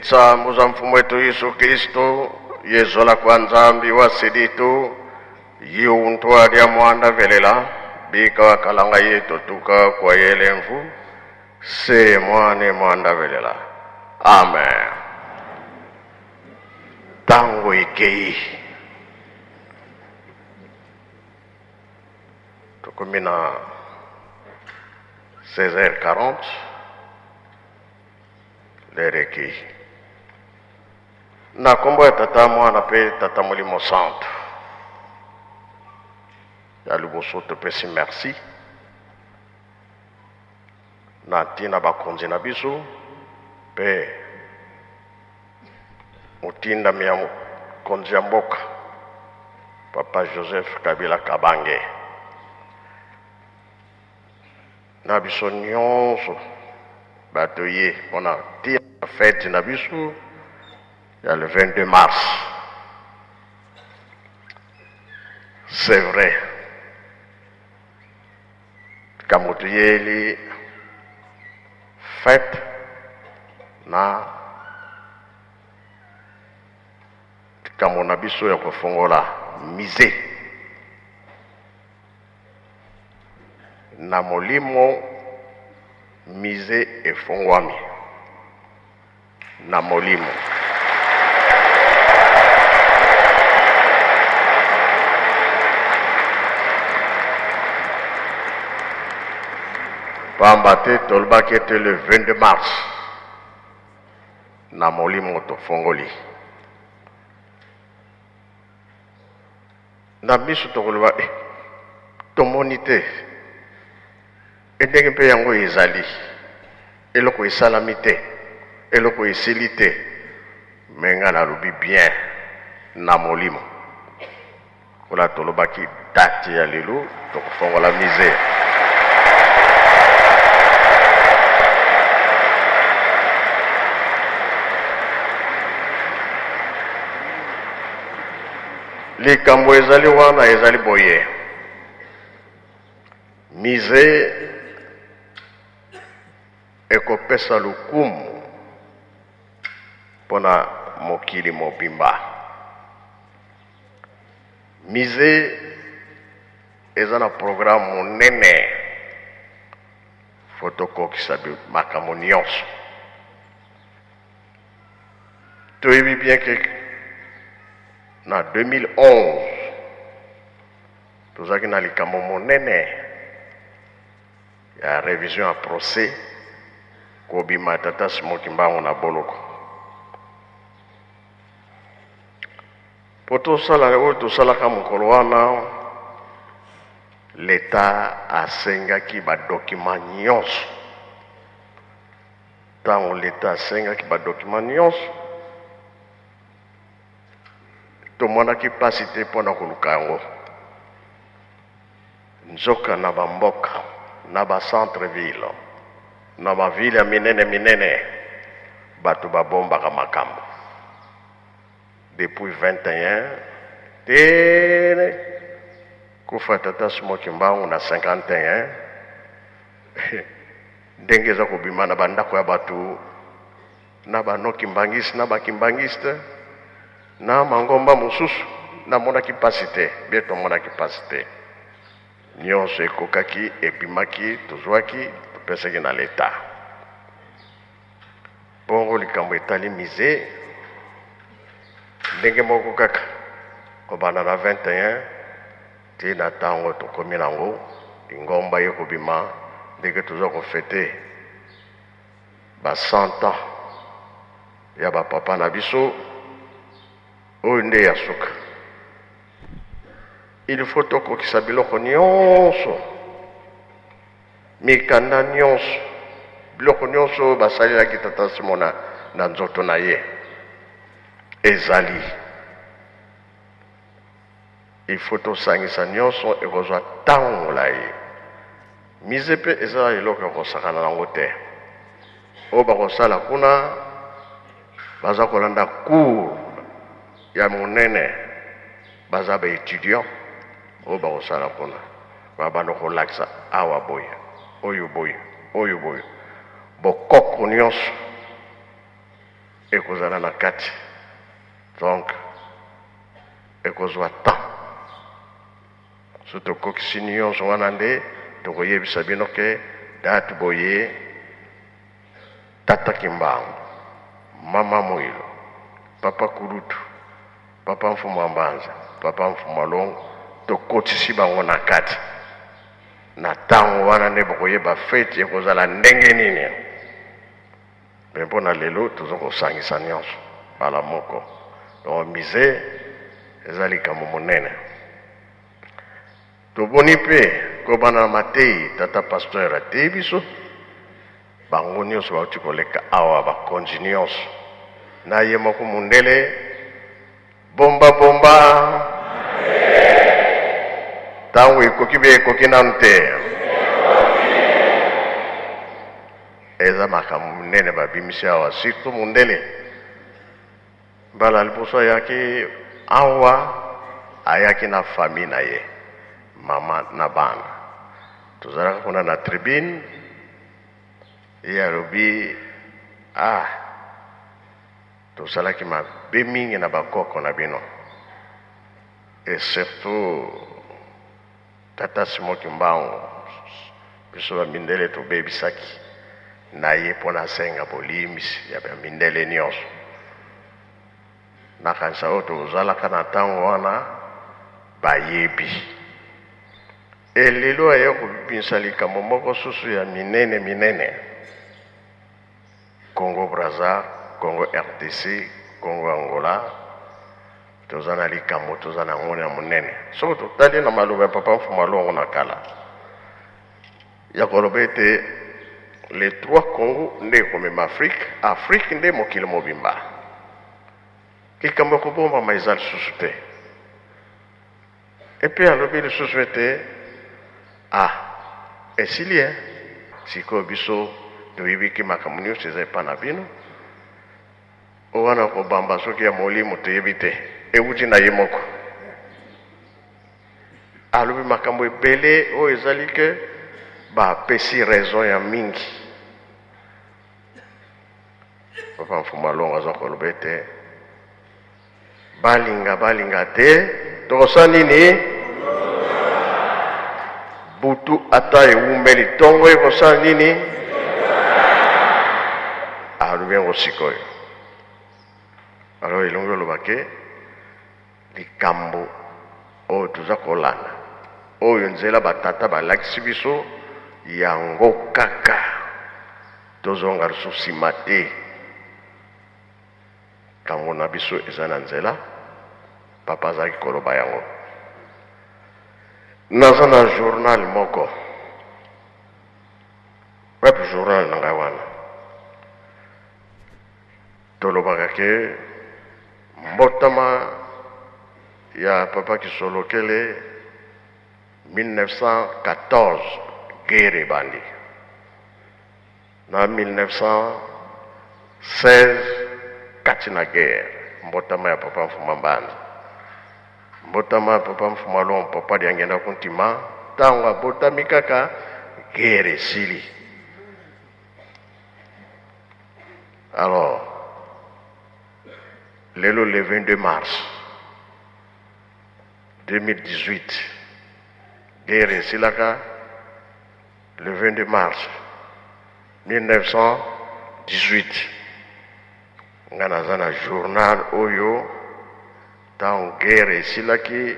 Tintsambu za Mfumu wetu Yesu Kristo, yezola kwa Nzambi wa siditu, yiuntwa lya mwanda velela, bika wakalanga yetu tuka kwa yelemvu, se mwane mwanda velela. Amen. Tango ekei. Tokomi na 16h40. L'heure ekei. Na kombo ya Tata, Mwana pe Tata Molimo Santu. Ya liboso topesi merci na ntina bakonzi na biso pe motindami ya mokonzi ya mboka Papa Joseph Kabila Kabange na biso nyonso bato ye mpona tina fete na biso ya le 22 mars. C'est vrai, likambo toyeli fete na likambo na biso ya kofongola musée na molimo. Musée efongwami na molimo. Pamba te tolobaki ete le 22 mars na molimo tofongoli. Na miso tokoloba eh, tomoni te ndenge mpe yango ezali eloko esalami te, eloko esili te, me nga nalobi bien na molimo kola tolobaki date ya lelo tokofongola musée. Likambo ezali wana ezali boye, musée ekopesa lokumu mpona mokili mobimba. Musée eza na programme monene, fo tokokisa makambo nyonso. Toyebi bien ke na 2011 tozalaki na likambo monene ya révision ya procès kobima tata Simon Kimbangu na boloko. Po tosala oyo tosalaka mokolo wana, l'État asengaki ba document nyonso. Ntango l'État asengaki ba document nyonso, tomonaki mpasi te mpona koluka yango. Nzoka na bamboka, na ba centre ville, na ba ville ya minene minene, bato babombaka makambo depuis 21 te kufa tata Simon Kimbangu na 51 ndenge eza kobima na bandako ya bato na ba non kimbangiste na ba kimbangiste na mangomba mosusu, namonaki mpasi te, bien tomonaki mpasi te, nyonso ekokaki, ebimaki, tozwaki, topesaki na leta. Bongo likambo etali musée ndenge moko kaka kobanda na 21 ti na ntango tokomi nango lingomba ye kobima ndenge toza kofete ba 100 ans ya ba papa na biso, oyo nde ya suka. Il faut tokokisa biloko nyonso, mikanda nyonso, biloko nyonso oyo basalelaki tata Simona na nzoto na ye ezali. Il faut tosangisa nyonso, ekozwa ntango molai. Musée mpe eza eloko ya kosakana nango te. Oyo bakosala kuna baza kolanda cours ya monene, baza ba étudiants oyo bakosala kuna, babanda kolakisa awa boye, oyo boye, oyo boye, bokoko nyonso. ekozala na kati. Donc ekozwa temps. Soki tokokisi nionso wana nde tokoyebisa bino ke date boye Tata Kimbangu, Mama Muilu, Papa Kulutu, Papa Mfumu a Mbanza, Papa Mfumu a Longo tokotisi bango na kati. Na tango wana nde bokoyeba feti ekozala ndenge nini. Mais mpo na lelo toza kosangisa nionso mbala moko. Donc musee eza likambo monene. Toboni mpe kobanda na mateyi tata pasteur ateyi biso, bango nionso bawuti koleka awa bakonzi nionso na ye moko mundele bomba bomba tango ekoki be ekoki nanu te. Eza makambo minene babimisi awa surtout mundele. Mbala liboso ayaki awa ayaki na famille na ye mama na bana tozalaka kuna na tribune ye alobi ah tosalaki mabe mingi na bakoko na bino et surtout Tata Simon Kimbangu, biso ba mindele tobebisaki na ye mpo nasenga bolimbisi ya ba mindele nionso. Nakanisa oyo tozalaka na tango wana bayebi. Et lelo aye kobimisa likambo moko susu ya minene minene, Congo Brazza, Congo rdc, Congo Angola, Toza na likambo toza na yango ya monene. Soki totali na maloba ya Papa Mfuma Longo na kala ya koloba ete les trois Congo nde ekomema Afrique, Afrique nde mokili mobimba. Likambo ya kobombama eza lisusu te. Et puis alobi lisusu ete ah esili hein, sikoyo biso toyebi ke makambo nionso eza epa na bino. Oyo wana kobamba soki ya molimo toyebi te, ewuti na ye moko. Alobi makambo ebele oyo ezali ke bapesi raison ya mingi. Papa Mfumu Alongo aza koloba ete balinga balinga te tokosala nini? Butu ata ewumeli tongo ekosala nini? Alobi yango sikoyo. Alors elongi oloba ke likambo oyo toza kolanda oyo nzela batata balakisi biso yango kaka, tozonga lisusu nsima te. Likambo na biso eza na nzela, papa azalaki koloba yango. Naza na journal moko, wapi journal na ngai wana? Tolobaka ke mbotama ya papa Kisolokele 1914 guerre ebandi. Na 1916, kati na guerre, mbotama ya Papa Mfuma Mbanza, mbotama ya Papa Mfuma Longo, Papa Diangienda Kuntima, tango abotami kaka guerre esili. Alors, lelo le 22 mars 2018, guerre esilaka Le 22 mars 1918, nga naza na journal oyo tango guerre esilaki,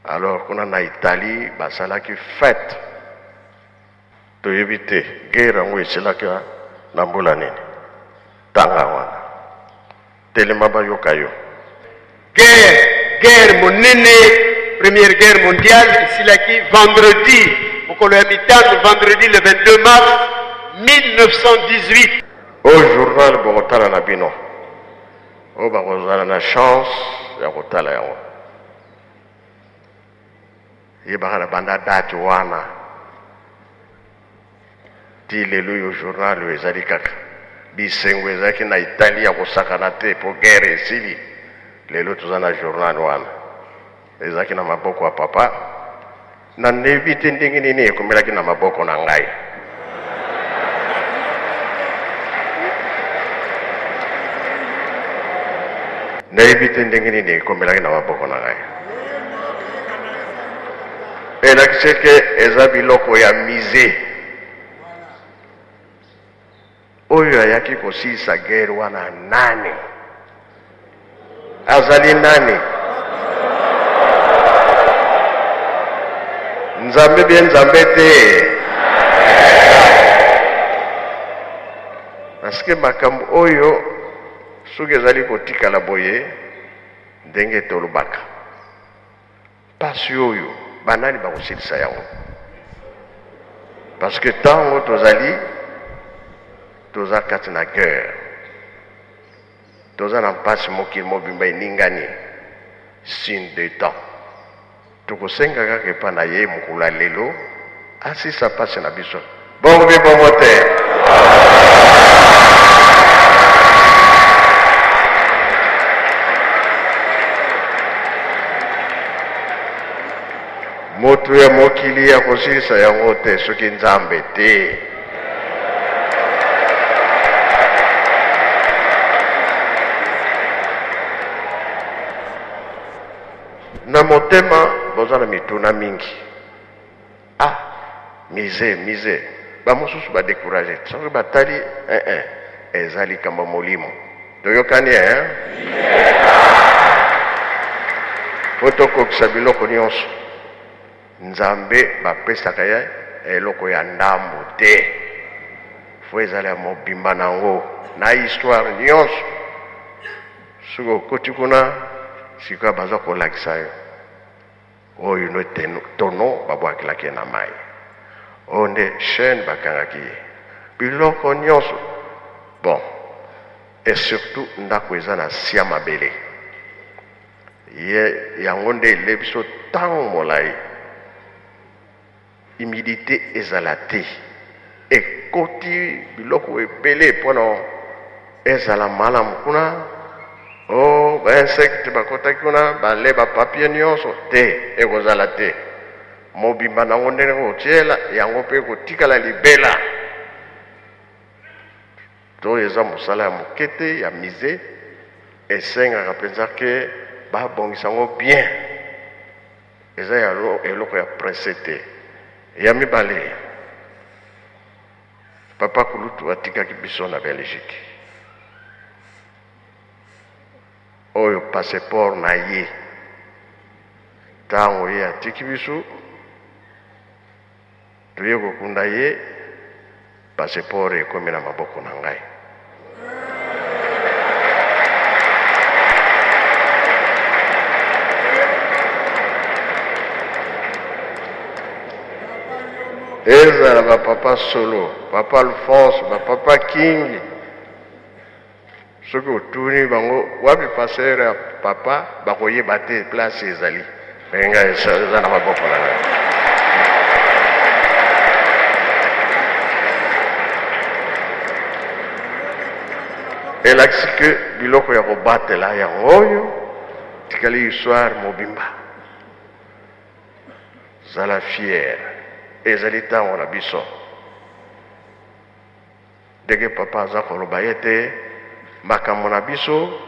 alors kuna na Italie basalaki fete, toyebi te guerre yango esilaki na mbula nini, tanga wana. Telema bayoka yo. Guerre, guerre monene, première guerre mondiale esilaki vendredi mokolo ya mitano, vendredi le 22 mars 1918. Oyo journal bokotala na bino, oyo bakozala na chance ya kotala yango. Yebaka na banda date wana ti lelo oyo journal oyo ezali kaka. Bisengo ezalaki na Italie ya kosakana te po guerre esili. Lelo toza na journal wana ezalaki na maboko ya papa. Na nebi te ndenge nini ekomelaki na maboko na ngai. Nayebi te ndenge nini ekomelaki na maboko na ngai. Elakisi ke eza biloko ya musee. Oyo ayaki kosilisa guerre wana nani? Azali nani? Nzambe bien Nzambe te. Parce que makambo oyo soki ezali kotikala boye ndenge tolobaka pasi oyo banani bakosilisa yango? Parce que ntango tozali toza kati na guerre, toza na mpasi, mokili mobimba eningani, signe de temps. Tokosenga kaka epa na ye mokolo ya lelo asisa mpasi na biso. Bongo mpe bongo te. Moto ya mokili akosilisa yango te soki Nzambe te. Na motema boza na mituna mingi. Ah, musee, musee. Ba mosusu ba decourager. Soki batali, eh eh, eza likambo molimo. Toyokani eh? Po tokokisa biloko nyonso. Nzambe bapesaka ye eloko ya ndambo te. Fo ezala ya mobimba nango na histoire nyonso. Soki okoti kuna, sikoyo baza kolakisa yo. Oyo nde tonneau babwakelaki ye na mayi. Oyo nde chaine bakangaki ye. Biloko nyonso. Bon, et surtout ndako eza na sia mabele. Ye yango nde ele biso tango molayi. Humidite ezala te. Ekoti biloko ebele pona ezala malamu kuna. Oh, ba insecte bakotaki kuna, bale ba papier nyonso te, ekozala te. Mobimba nango ndenge kotiela yango pe ekotikala libela. To eza mosala ya moke te ya musee, esengaka mpenza ke babongisa yango bien. Eza ya eloko ya presse te. Ya mibale, papa kulutu atikaki biso na Belgique. Oyo passeport na ye. Tango ye atiki biso, toye kokunda ye, passeport ekomi na maboko na ngai. Ezala ba papa Solo, papa Alphonse, ba papa King, soki otuni bango wapi passer ya papa, bakoyeba te place ezali. Mais ngai eza na maboko na ngai. Elakisi ke biloko ya kobatela yango oyo tikali histoire mobimba. Zala fier, ezali ntango na biso. Ndenge papa aza koloba ete makambo na biso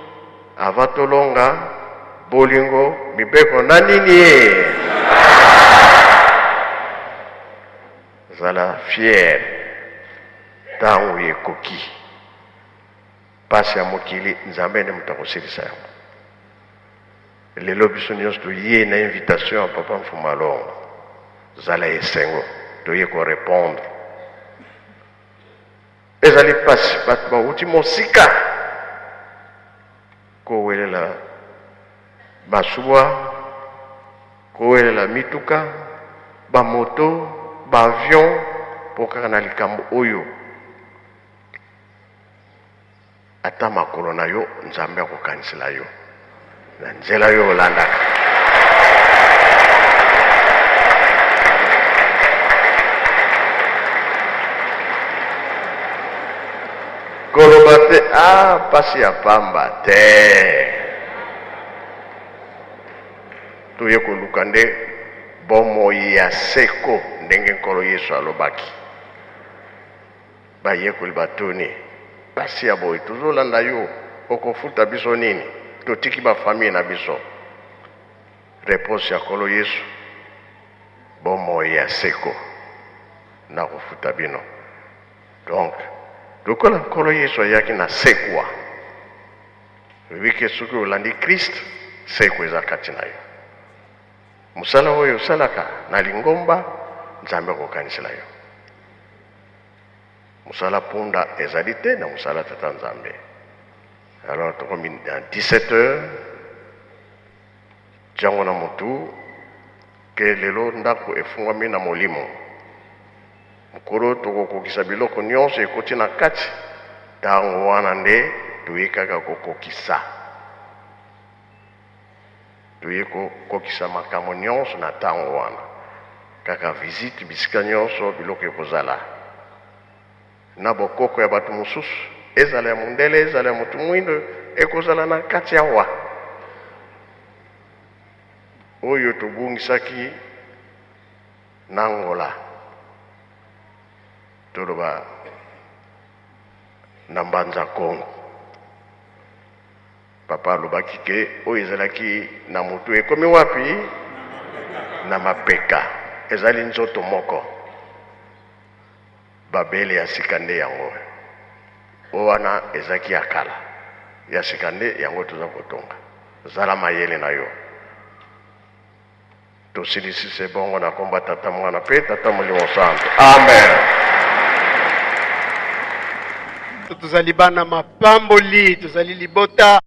avant tolonga bolingo mibeko na nini ye zala fier ntango ekoki mpasi ya mokili Nzambe nde moto akosilisa yango. Lelo biso nyonso toye na invitation ya papa Mfuma Longo, zala esengo toye ko repondre. Ezali pasi bato bawuti mosika kowelela masuwa, kowelela mituka, ba moto, ba avion mpo kaka na likambo oyo. Ata makolo na yo Nzambe akokanisela yo na nzela yo olandaka. Koloba te ah pasi ya pamba te. Toye koluka nde bomoi ya seko ndenge Nkolo Yesu alobaki. Bayekoli batuni, Pasi ya boye tozolanda yo, okofuta biso nini? Totiki ba famille na biso. Reponse ya Nkolo Yesu, Bomoi ya seko nakofuta bino. Donc, lokola Nkolo Yesu ayaki na sekwa, oyebi ke soki olandi Christ, seko eza kati na yo. Mosala oyo osalaka na lingomba, Nzambe akokanisela yo. Mosala punda ezali te na mosala Tata Nzambe. Alors tokomi na 17 heures, tiango na mutu ke lelo ndako efungwami na molimo. Mokolo tokokokisa biloko nyonso ekoti na kati, tango wana nde toye kaka kokokisa. Toye kokokisa makambo nyonso na tango wana. Kaka visite bisika nyonso biloko ekozala. Na bokoko ya bato mosusu, ezala ya mondele, ezala ya moto mwindo, ekozala na kati awa. Oyo tobungisaki na Angola, toloba na Mbanza Kongo. Papa alobaki ke oyo ezalaki na mutu ekomi wapi? Na mapeka. Ezali nzoto moko. Babele ya sika nde yango oyo. Oyo wana ezalaki ya kala. Ya sika nde yango toza kotonga. Zala mayele na yo. Tosilisi se bongo na kombo ya Tata, Mwana pe Tata Molimo Santu. Amen. Tozali bana mapamboli, tozali libota.